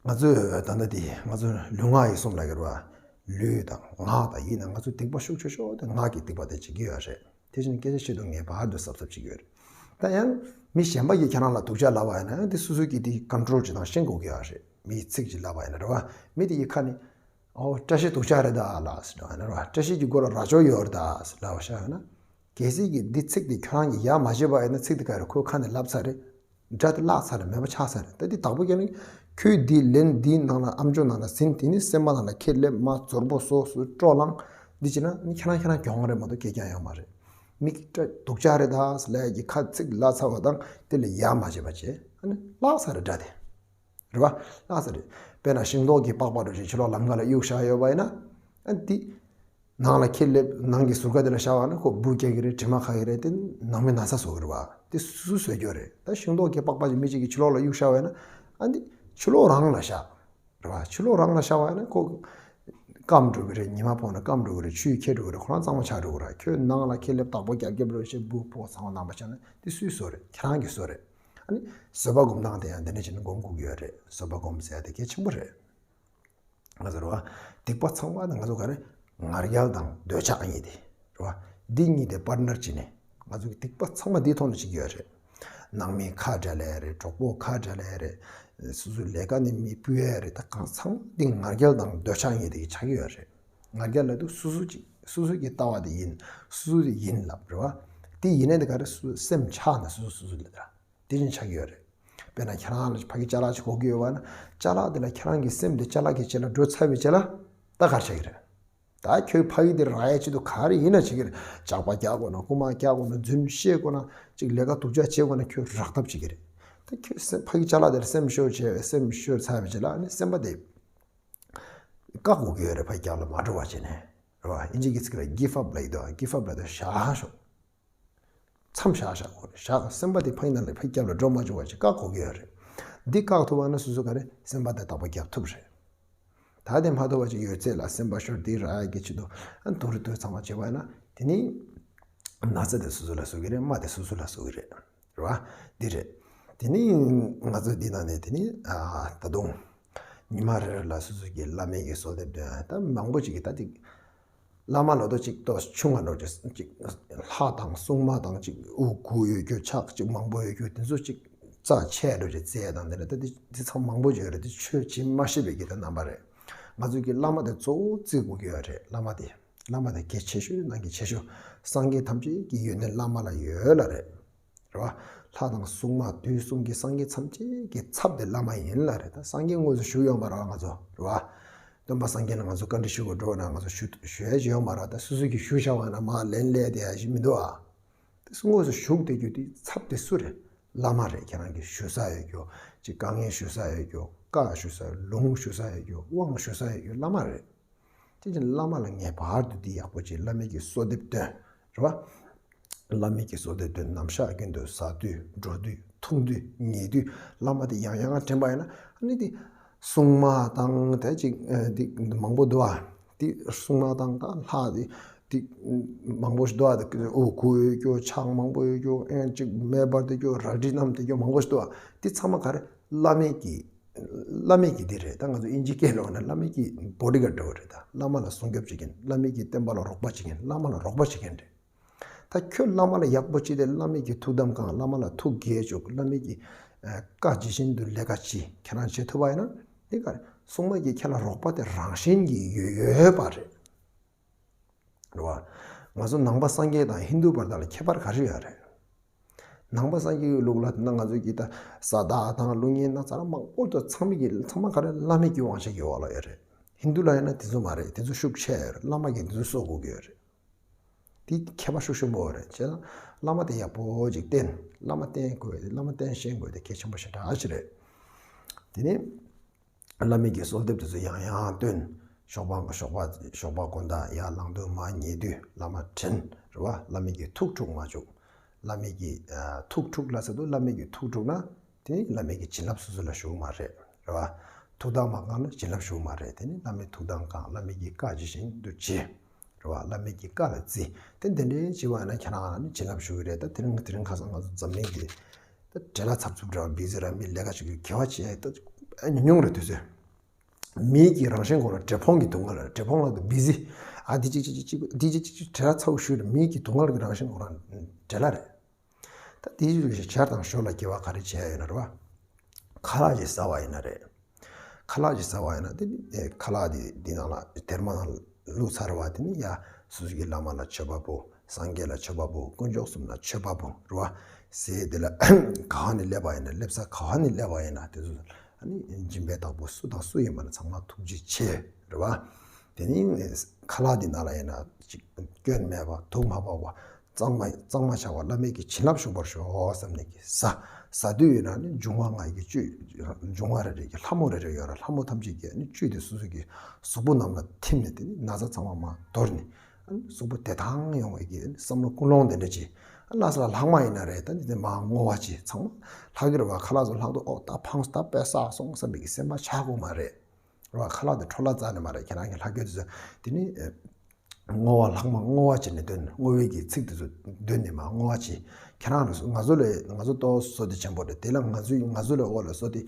ང་ཚོས་ད་ལྟ་དེ་ང་ཚོ་ལུས་ངག་ཡིད་གསུམ་ལ་ཡོད་རེད་བ། ལུས་དང་ངག་དང་ཡིད་ནང་ང་ཚོ་སྡིག་པ་ཤུགས་ཆེ་ཤོས་དེ་ངག་གི་སྡིག་པ་དེ་བྱེད་ཀྱི་ཡོད་རེད། དེ་བཞིན་སྐད་ཆ་བཤད་དུས་ངེས་པར་དུ་གཟབ་གཟབ་བྱེད་ཀྱི་ཡོད་རེད། ད་ཡང་མི་གཞན་པ་གིས་ཁྱེད་རང་ལ་སྡུག་ཅག་ལབ་པ་ཡིན་ན་ཡང་དེ་སོ་སོ་གིས་དེ་ཀོན་ཊོལ་བྱེད་སྟངས་ཤེས་དགོས་ཀྱི་ཡོད་རེད། མིའི་ཚིག་ཅིག་ལབ་པ་ཡིན་ན་རེད་བ། མི་དེ་ཡི་ཁ་ནས་ཨོ་བཀྲ་ཤིས་སྡུག་ཅག་རེད་ད་ལགས་ཟེར་བ་ཡིན་ན་རེད་བ། བཀྲ་ཤིས་ཀྱི་མགོ་ལ་རྭ་ཅོ་ཡོད་རེད་ད་ཟེར་ལབ་པ་ཤ་ཡོད་ན། གལ་སྲིད་ཀྱི་འདི་ཚིག་འདི་ཁྱོད་རང་གིས་ཡ་མ་བྱས་པ་ཡིན་ན་ཚིག་འདི་ག་རེ་ཁོའི་ཁ་ནས་ལབ་ཚར་རེད། སྒྲ་དེ་བརླག་ཚར་རེད། མེད་པ་ཆགས་ཚར་རེད། ད་འདི་བདག་པོ་རྒྱག་ནི་ཁྱོད་འདི་ལན་འདིའི་ནང་ལ་ཨམ་ཅོག་ནང་ལ་ཟིན། དེ་ནི་སེམས་པ་ནང་ལ་ཁས་ལེན་མ་ཛོར་པོ་སོ་སོའི་སྤྲོ་ལངས་འདི་བྱས་ན་ནི་ཁྱེད་རང་ཁྱེད་རང་གྱོང་རེད་མ་གཏོགས་སྐྱེ་རྒྱ་ཡོད་མ་རེད། མི་སྒྲ་སྡུག་ཅག་རེད་ད་ཟེར་ལབ་ཡ་གི་ཁ་ཚིག་ལབ་ཚར་བ་དང་དེ་ལ་ཡ་མ་བྱས་པ་བྱས་ཨ་ནི་བརླག་ཚར་རེད་སྒྲ་དེ། རེད་བ། ལགས་སོ་རེད། དཔེར་ན་ཤིང་ཏོག་གི་པགས་པ་འདྲ་ཞིག་ཕྱི་ལོགས་ལམ་ཁ་ལ་གཡུགས་བཞག་ཡོད་པ་ཡིན་ན། ཨ་འདི། ནང་ལ་ཁྱེར་སླེབས་ནང་གི་ཟུར་ཁ་དེ་ལ་བཞག་པ་ན་ཁོ་འབུ་རྒྱག་གི་རེད། དྲི་མ་ཁ་གི་རེད། དེ་ནང་མི་ན་ཚ་བཟོ་གི་རེད་བ། དེ་སུས་བཟོས་རྒྱུ་རེད། ད་ཤིང་ཏོག་གི་པགས་པ་ཅིག་མི་གཅིག་གིས་ཕྱི་ལོགས་ལ་གཡུགས་བཞག་པ་ཡིན་ན། ཨ་འདི། ཕྱི་ལོགས་རང་ལ་བཞག་རེད་བ། ཕྱི་ལོགས་རང་ལ་བཞག་པ་ཡིན་ན་ཁོ། སྐམ་འགྲོ་གི་རེད། ཉི་མ་ཕོག་ན་སྐམ་འགྲོ་གི་རེད། ཆུས་ཁྱེར་འགྲོ་གི་རེད། ཁོ་རང་གཙང་མ་ཆགས་འགྲོ་གི་རེད། ཁྱོད་ནང་ལ་ཁྱེར་སླེབས་བདག་པོ་རྒྱག་རྒྱབ་རེད་བྱས་འབུ་ཕོག་ཚང་མ་ནང་པ་ཆགས་ན་དེ་སུས་བཟོས་རེད། ཁྱེད་རང་གིས་བཟོས་རེད། ཨ་ནི། བཟོད་པ་སྒོམ་སྟངས་དེ་ཡང་འདི་འདྲ་བྱས་ནས་སྒོམ་དགོས་ཀྱི་ཡོད་རེད། བཟོད་པ་སྒོམ་ཟེར་ཡ་དེ་གལ་ཆེན་པོ་རེད། ང་ཚོ་རེད་བ། སྡིག་པ་ཚང་མ་ནི་ང་ཚོ་ག་རེ། ང་རྒྱལ་དང་འདོད་ཆགས་གཉིས་དེ། རེད་བ། འདི་གཉིས་དེ་པར་ནར་བྱས་ནས་ང་ཚོ་གི་སྡིག་པ་ཚང་མ་འདིའི་ཐོག་ནས་བྱེད་ཀྱི་ཡོད་རེད། ནང་མིའི་ཁ་བྲལ་ཡ་རེད། གྲོགས་པོ་ཁ་བྲལ་ཡ་རེད། སོ་སོའི་ལས་ཀ་ནས་མི་སྤུད་ཡ་རེད། ད་གང་ཚང་མ་འདི་ང་རྒྱལ་དང་འདོད་ཆགས་གཉིས་དེ་ཆགས་ཀྱི་ཡོད་རེད། ང་རྒྱལ་ལབ་དུས་སོ་སོ་གཅིག་སོ་སོ་གི་ལྟ་བ་དེ་ཡིན། སོ་སོ་དེ་ཡིན་ལབ་རེད་བ། དེ་ཡིན་ནའི་དེ་ག་རེ་སོ་སོ་སེམས་ཆགས་ན་སོ་སོ་སོ་སོ་ལ་ད། དེ་བཞིན་ཆགས་ཀྱི་ཡོད་རེད། དཔེར་ན་ཁྱེད་རང་ལ་ཕ་གི་ཅ་ལག་ཅིག་དགོས་ཀྱི་ཡོད་པ་ན། ཅ་ལག་དེ་ལ་ཁྱེད་རང་གི་སེམས་དེ་ཅ་ལག་གི་རྗེས་ལ་འགྲོ་ཚར་བའི་རྗེས་ལ་ད་ག་རེ་བྱེད་ཀྱི་རེད། ད་ཁྱོད་ཕ་གི་དེ་རག་ཡ་ཆེད་དུ་ག་རེ་ཡིན་ན་བྱེད་ཀྱི་རེད། ཇག་པ་རྒྱག་དགོས་ན། རྐུ་མ་རྒྱག་དགོས་ན། རྫུན་བཤད་དགོས་ན། ཅིག་ལས་ཀ་སྡུག་ཅག་བྱེད་དགོས་ན་ཁྱོད་རག་ཐབས་བྱེད་ཀྱི་རེད། ད་ཁྱོད་སེམས་ཕ་གི་ཅ་ལག་དེར་སེམས་ཤོར་བྱས། སེམས་ཤོར་ཚར་བའི་རྗེས་ལ་ཨ་ནི་སེམས་པ་དེ་བཀག་དགོས་ཀྱི་ཡོད་རེད། ཕ་གི་རྒྱབ་ལ་མ་འགྲོ་བ་བྱས་ནས་རེད་བ། ཨིན་ཇི་གི་ཚིག་ལ་give up ལབ་ཀྱི་འདུག give up ལབ་དུས་བཞག་ཤོག་མཚམས་བཞག་བཞག་དགོས་རེད། བཞག་སེམས་པ་དེ་ཕ་གི་ནང་ལ་ཕ་གི་རྒྱབ་ལ་འགྲོ་མ་བཅུག་པ་ཅིག་བཀག་དགོས་ཀྱི་ཡོད་རེད། འདི་བཀག་ཐུབ་པ་ན་སོ་སོ་ག་རེ་སེམས་པ་དེ་དག་པ་རྒྱབ་ཐུབ་རེད། ད་དེ་མ་ཐུབ་པ་ཅིག་ཡོད་ཚད་ལ་སེམས་པ་ཤོར་དེ་རག་ཡ་གི་ཆེད་དུ་ཨ་དུང་རི་དུང་རི་ཚང་མ་བྱེད་པ་ཡིན་ན། དེ་ནི་ན་ཚ་དེ་སོ་སོ་ལ་བཟོ་གི་རེད། རྨ་དེ་སོ་སོ་ལ་བཟོ་གི་རེད། རེད་བ། འདི་རེད། དེ་ནི་ང་ཚོ་འདི་ནང་ནས་དེ་ནི་ཨ་ད་དུང་ཉི་མ་རེ་རེ་ལ་སོ་སོ་གི་བླ་མའི་གི་གསོལ་འདེབས་འདོན་ད་མང་པོ་ཅིག་གི་ད་དེ། བླ་མ་ལ་དོ་ཅིག་ཏོ་ཆུང་བ་འགྲོ་ཅིག་ཅིག་ལྷ་དང་སྲུང་མ་དང་ཅིག་དབུ་དགུ་ཡོད་རྒྱུ་ཕྱག་ཅིག་མང་པོ་ཡོད་རྒྱུ་དེ་ཚོ་ཅིག་རྩ་ཆེ་འགྲོ་ཅིག་རྩེ་དང་དེ་འདྲ་ད་དེ་དེ་ཚང་མང་པོ་ཅིག་ཡོད་རེད། དེ་ཆོས་བྱེད་མ་ཤེས་པའི་གི་ད་རྣམ་པ་རེད། ང་ཚོ་གི་བླ་མ་དེ་གཙོ་བོ་བརྩི་དགོས་ཀྱི་ཡོད་རེད། བླ་མ་དེ་བླ་མ་དེ་གལ་ཆེ་ཤོས་ནང་གི་ཆེ་ཤོས། སངས་རྒྱས་ཐམས་ཅད་ཀྱི་ཡོན་ཏན་བླ་མ་ལ་ཡོད་ལ་རེད། རེད་བ། ལྷ་དང་སྲུང་མ་དུས་གསུམ་གྱི་སངས་རྒྱས་ཐམས་ཅད་ཀྱི་ཚབ་དེ་བླ་མ་ཡིན་ལ་རེད། ད་སངས་རྒྱས་དངོས་སུ་བཞུགས་ཡོད་མ་རེད་བ་ང་ཚོ། རེད་བ། སྟོན་པ་སངས་རྒྱས་ལ་ང་ཚོ་བཀའ་འདྲི་ཞུ་དགོས་འགྲོ་ན་ང་ཚོ་ཞུ་ཞུ་ཡ་ཅིག་ཡོད་མ་རེད། ད་སོ་སོ་གིས་ཞུ་བཞག་པ་ན་མར་ལན་སླེབས་བསྡད་ཡ་ཞིག་མི་འདུག་ཨ། དེ་སུ་དངོས་སུ་བཞུགས་བསྡད་རྒྱུ་དེ་ཚབ་དེ་སུ་རེད། བླ་མ་རེད། ཁྱེད་རང་གིས་ཞུ་ས་ཡོད་རྒྱུ། ཅིག་དཀའ་ངལ་ཞུ་ས་ཡོད་རྒྱུ། བཀའ་ཞུ་ས་ལུང་ཞུ་ས་ཡོད་རྒྱུ། དབང་ཞུ་ས་ཡོད་རྒྱུ་བླ་མ་རེད། དེ་བཞིན་བླ་མ་ལ་ངེས་པར་དུ་འདི་ཡག་པོ་ཅིག་བླ་མའི་གི་གསོལ་འདེབས་འདོན། རེད་བ། བླ་མའི་གི་གསོལ་འདེབས་འདོན། ནམ་ཞག་རྒྱུན་དུ་ཟ་དུས་འགྲོ་དུས་འཐུང་དུས་ཉལ་དུས་བླ་མ་དེ་ཡང་ཡང་དྲན་པ་ཡིན་ན་ཨ་ནི་དེ་སྲུང་མ་དང་དེ་ཅིག་དེ་མང་པོ་འདུག་ཨ། དེ་སྲུང་མ་དང་ད་ལྷ་དེ་དེ་མང་པོ་ཞིག་འདུག་ཨ། དེ་དབུ་དགུ་ཡོད་རྒྱུ། ཕྱག་མང་པོ་ཡོད་རྒྱུ། ཨེ་ཅིག་མེ་འབར་བསྡད་རྒྱུ། རལ་གྲི་བསྣམས་བསྡད་རྒྱུ་མང་པོ་ཞིག་འདུག་ཨ། དེ་ཚང་མ་ག་རེ་བླ་མའི་གི་བླ་མའི་གི་འདི་རེད། ད་ང་ཚོ་ཨིན་ཇི་སྐད་ལ་འོ་ན་བླ་མའི་གི་བོ་ཌི་གཱཌ་འདྲ་བོ་རེད། ད་བླ་མ་ལ་སྲུང་སྐྱོབ་བྱེད་མཁན། བླ་མའི་གི་བསྟན་པ་ལ་རོགས་པ་བྱེད་མཁན། བླ་མ་ལ་རོགས་པ་བྱེད་མཁན་རེད། ད་ཁྱོད་བླ་མ་ལ་ཡག་པོ་བྱེད་དེ་བླ་མའི་གི་ཐུགས་དམ་བསྐང་། བླ་མ་ལ་ཐུགས་དགྱེས་བཅུག་བླ་མའི་གི་ཨ་བཀའ་ཇི་བཞིན་དུ་ལས་ཀ་བྱེད། ཁྱེད་རང་བྱེད་ཐུབ་པ་ཡིན་ན་དེ་ག་རེ་སྲུང་མ་གིས་ཁྱེད་ལ་རོགས་པ་དེ་རང་བཞིན་གྱིས་ཡོད་ཡོད་པ་རེད། རེད་བ། ང་ཚོ་ནང་པ་སངས་རྒྱས་དང་ཧིན་དུ་བར་དག་ལ་ཁྱད་པར་ག་རེ་ཡོད་རེད། ནང་པ་སངས་རྒྱས་ཀྱི་ལུགས་ལ་ན་ང་ཚོ་གི་ད་ས་བདག་དང་ལུགས་གཉིས་ན་ཚ་ལ་མང་པོ་ད་ཚང་མ་གི་ཚང་མ་ག་རེ་བླ་མའི་གི་དབང་ཆ་གི་འོག་ལ་ཡོད་རེད། ཧིན་དུ་ལ་ཡིན་ན་དེ་ཚོ་མ་རེད། དེ་ཚོ་ཤུགས་ཆེ་ཡོད་རེད། བླ་མ་གིས་དེ་ཚོ་གསོ་དགོས་ཀྱི་ཡོད་རེད། དེ་ཁྱད་པར་ཤུགས་ཆེན་པོ་རེད། བྱས་ན་བླ་མ་དེ་ཡག་པོ་ཅིག་བསྟེན། བླ་མ་བསྟེན་དགོས། བླ་མ་བསྟེན་ཤེས་དགོས་དེ་གལ་ཆེན་པོ་ཞེ་དྲག་ཅིག་རེད། དེ་ནས། བླ་མའི་གི་གསོལ་འདེབས་དེ་ཚོ་ཡང་ཡང་བཏོན། ཞོགས་པ་ཞོགས་པ་ཞོགས་པ་དགོང་དག་ཡར་ལངས་དུས་མར་ཉལ་དུས་བླ་མ་དྲན། རེད་བ། བླ་མའི་གི་ཐུགས་འཁྲུག་མ་བཅུག་བླ་མའི་གི་ཨ་ཐུགས་འཁྲུག་ལ་ཟེར་དུས་བླ་མའི་གི་ཐུགས་འཁྲུག་ན་དེ་ནི་བླ་མའི་གི་བྱིན་རླབས་སོ་སོ་ལ་ཞུགས་མ་རེད། རེད་བ། ཐུགས་དམ་མ་བསྐངས་ན་བྱིན་རླབས་ཞུགས་མ་རེད། དེ་ནི་བླ་མའི་ཐུགས་དམ་བསྐངས། བླ་མའི་གི་བཀའ་ཇི་བཞིན་དུ་བྱེད། རེད་བ། བླ་མའི་གི་བཀའ་ལ་བརྩི། དེ་འདི་འདྲའི་བྱེད་པ་ཡིན་ན་ཁྱེད་རང་ལ་ནི་བྱིན་རླབས་ཞུགས་ཀྱི་རེད། ད་དེ་རིང་དེ་རིང་ཁ་སང་ང་ཚོ་འཛམ་གླིང་གི་ད་བྲེལ་བ་ཚབ་ཚུབ་འདྲ་བ་བི་ཟི་ར་མི་ལས་ཀ་བྱེད་དགོས་གལ་བ་བྱེད་ད་ཉུང་ཉུང་རེད། དུས་ཚོད་མིའི་གི་རང་བཞིན་ཁོ་རང་བྲེལ་ཕོངས་ཀྱི་སྡུག་བསྔལ་རེད། བྲེལ་ཕོངས་ལ་དུ་བི་ཟི། ཨ་འདི་གཅིག་གཅིག་གཅིག་འདི་གཅིག་གཅིག་བྲེལ་བ་ཚ་བོ་ཞུས་རེད། མིའི་གི་སྡུག་བསྔལ་གྱི་རང་བཞིན་ཁོ་རང་བྲེལ་བ་རེད། ད་དེའི་རིགས་ཞར་དང་ཞོར་ལ་དགེ་བ་ག་རེ་བྱས་ཡོད་ན་རེད་བ། ཁ་ལག་ཅིག་ཟ་བ་ཡིན་ན་རེད། ཁ་ལག་ཅིག་ཟ་བ་ཡིན་ན་དེ་ཨེ་ཁ་ལག་དེ་འདི་ནང་ལ་ཐེར་མ་ནང་བླུགས་ཚར་བ་དེ་ནི་ཡ་སོ་སོ་གི་བླ་མ་ལ་མཆོད་པ་འབུལ། སངས་རྒྱས་ལ་མཆོད་པ་འབུལ། དཀོན་མཆོག་གསུམ་ལ་མཆོད་པ་འབུལ། རེད་བ། ཟས་དེ་ལ་ག་བ་ནས་སླེབས་པ་ཡིན་ན་སླེབས་ས་ག་བ་ནས་སླེབས་པ་ཡིན་ན་དེ་ཚོ་ཨ་ནི་སྦྱིན་པའི་བདག་པོ་སུ་དང་སུ་ཡིན་པ་ན་ཚང་མ་ཐུགས་རྗེ་ཆེ། རེད་བ། དེ་ནི་ཁ་ལག་འདི་ནང་ལ་ཡིན་ན་ཅིག་སྐྱོན་མེད་པ་དུག་མ་ཕོག་པ་གཙང་མ་གཙང་མ་ཆགས་པ་བླ་མའི་གི་བྱིན་རླབས་ཞུགས་པར་ཤོག་བསམ་ནས་ཀྱི་ཟ། ཟ་དུས་ཡིན་ན་ནི་འབྱུང་བ་ལྔ་ཡི་གི་བཅུད། འབྱུང་བ་རེ་རེ་གི་ལྷ་མོ་རེ་རེ་ཡོད་ར། ལྷ་མོ་ཐམས་ཅད་ཀྱི་ནི་བཅུད་དེ་སོ་སོ་གི་གཟུགས་པོ་རྣམས་ལ་ཐིམ་ནས་དེ་ནི་ན་ཚ་ཚང་མ་མར་དོར་ནས་གཟུགས་པོ་བདེ་ཐང་ཡོང་བའི་གི་བསམ་བློ་ཀུན་སློང་དེ་འདྲ་ཅིག་ལྷག་ས་ལ་ལྷག་མ་ཡིན་ན་རེད། ད་ནི་དེ་མར་བསྔོ་བ་ཅིག་ཚང་མ་ལྷག་གི་རེད་བ། ཁ་ལག་ཚོ་ལྷག་དུས་ཨོ་ད་ཕངས་ད་དཔེ་བསགས་སོང་བསམ་པའི་གི་སེམས་པ་ཆགས་དགོས་མ་རེད། རེད་བ། ཁ་ལག་དེ་འཕྲོ་བརླག་རྩ་ནས་མ་རེད། ཁྱེད་རང་གི་ལྷག་རྒྱུ་དེ་ཚོ་དེ་ནི་ཨེ། བསྔོ་བ་ལྷག་མ་བསྔོ་བ་བྱས་ནས་འདོན། བསྔོ་བའི་གི་ཚིག་དེ་ཚོ་འདོན་ནས་མར་བསྔོ་བ་བྱས། ཁྱེད་རང་ལ་ང་ཚོ་ལས་ང་ཚོ་ཏོག་བསོད་བདེ་ཆེན་པོ་རེད། དེ་ལ་ང་ཚོས་ང་ཚོ་ལས་འོག་ལ་བསོད་བདེ་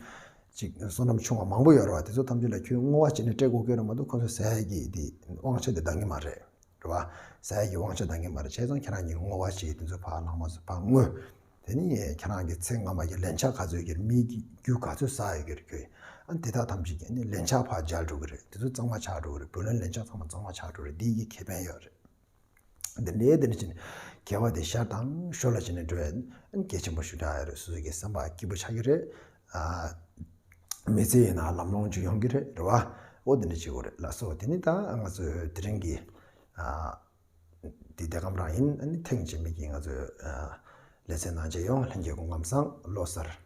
ཅིག་བསོད་ནམས་ཆུང་བ་མང་པོ་ཡོད་རེད་བ། དེ་ཚོ་ཐམས་ཅད་ལ་ཁྱོད་བསྔོ་བ་བྱས་ནས་སྤྲད་དགོས་ཀྱི་རེད་མ་གཏོགས་ཁོ་ཚོ་ཟ་ཡ་གི་དེ་དབང་ཆ་དེ་འདང་གི་མ་རེད། རེད་བ། ཟ་ཡ་གི་དབང་ཆ་འདང་གི་མ་རེད། བྱས་ཙང་ཁྱེད་རང་གིས་བསྔོ་བ་བྱས། དེ་ཚོ་ཕར་ལྷག་མ་ཚོ་ཕར་བསྔོས། དེ་ནི་ཁྱེད་རང་གི་ཚེ་སྔ་མ་གི་ལན་ཆགས་ག་ཚོད་ཀྱི་མིའི་གི་རྒྱུ་ག་ཚོད་བསགས་ཡོད་ཀྱི་རེད་ཁྱོད། ཨ་དེ་དག་ཐམས་ཅད་ཀྱི་ནི་ལན་ཆགས་ཕར་འཇལ་འགྲོ་གི་རེད། དེ་ཚོ་གཙང་མ་ཆགས་འགྲོ་གི་རེད། བུ་ལོན་ལན་ཆགས་ཚང་མ་གཙང་མ་ཆགས་འགྲོ་གི་རེད། འདི་ཡི་ཁེ་ཕན་ཡོད་རེད། འདི་འདྲའི་འདི་འདྲ་བྱས་ནས་དགེ་བ་དེ་ཤར་དང་ཤོར་ལ་བྱས་ནས་འགྲོ་ཡ་ཨ་གལ་ཆེན་པོ་ཞེ་དྲག་ཡོད་རེད། སོ་སོ་གི་བསམ་པ་སྐྱིད་པོ་ཆགས་ཀྱི་རེད། ཨ་མི་ཚེ་ཡིན་ན་ལམ་ལྷོང་ཅིག་ཡོང་གི་རེད། རེད་བ། འོ་དེ་འདྲ་བྱེད་དགོས་རེད་ལགས་སོ། དེ་ནི་ད་ང་ཚོས་དེ་རིང་གི་ཨ་འདི་དེ་གམ་རང་ཡིན། ཨ་ནི་ཐེངས་རྗེས་མའི་གི་ང་ཚོས་ཨ་ལེ་ཚན་ནང་མཇལ་ཡོང་། ལྷན་རྒྱས་སྐུ་ཁམས་བཟང་། ལོ་གསར་